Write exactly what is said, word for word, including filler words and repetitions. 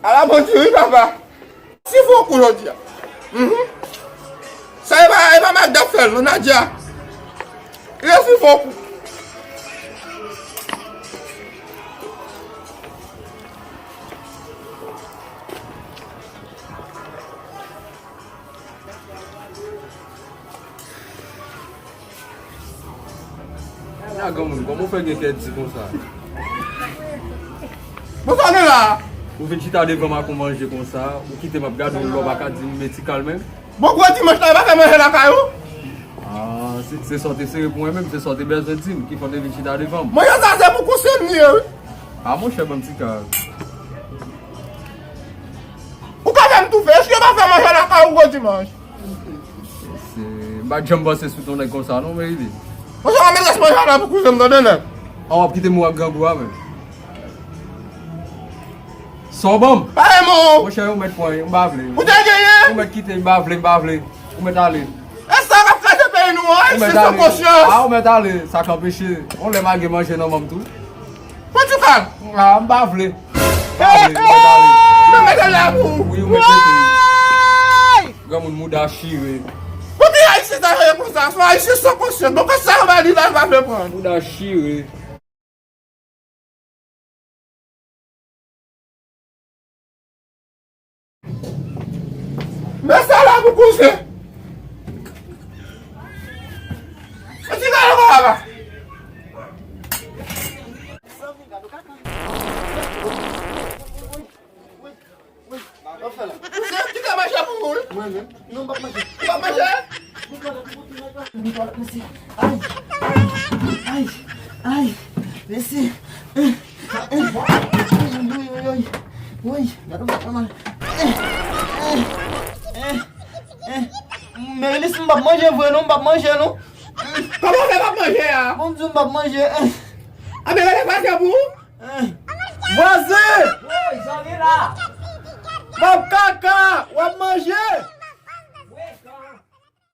Ala bon diri, papa. Si fò kou jodi a. Mhm. Sa e pa, e pa Magda k fè l, non, Nadia. Li resi fò kou. Nan granmoun, kòman w fè gen kè di konsa? Bon, sa gen la? Ou vin chita devan m ak yon manje konsa, ou kite m ap gade w, lè w pa ka di m medikal menm? Bon, gwo dimanch la, e pa fè manje lakay ou? Ah, se, se sa w te sere pou mwen menm, se sa w te bezwen di m, ki fè w te vin chita devan m. Manje sa se pou konsèy m li ye, wi. Ah, monchè, ban m ti kal. Ou ka fè m toufe, èske yo pa fè manje lakay ou gwo dimanch? Se, m pa t janm panse sou ton nèg konsa non, Merili. Monchè, pa met rès manje la pou kouzen m, tande nèg. An w ap kite m ou ak grangou a menm. Sa w ban m? Pa gen mo. Monchè, ou mèt pran, m pa vle. Ou te genyen? Ou mèt kite, m pa vle, m pa vle. Ou mèt ale. E sa k ap kraze peyi nou an, Ayisyen san konsyans. Ah, ou mèt ale, sa k anpeche. On lè m a gen manje nan men m tou. Pòtikal. Ah, m pa vle. M pa vle, ou mèt ale. Men mete la pou ou. Wi, ou mèt mete. Granmoun mouda chire. Pote Ayisyen sa fè konsa, se Ayisyen san konsyans. Bon, kòb sa yo ba li la, li pa vle pran. Mouda chire. Men sa la pou kouzen. Mwen ti gade kò papa. Kouzen, kite manje pou ou, wi. Mwen menm? Non, m p ap manje. Ou p ap manje? Ay, ay, ay, mesye. Woy, woy, woy, woy. Woy, gade m fè mal. Merilis, m p ap manje vre non, m p ap manje non. Kòman w fè p ap manje a? Bon Dye, m p ap manje. Anben, rele patnè pou ou.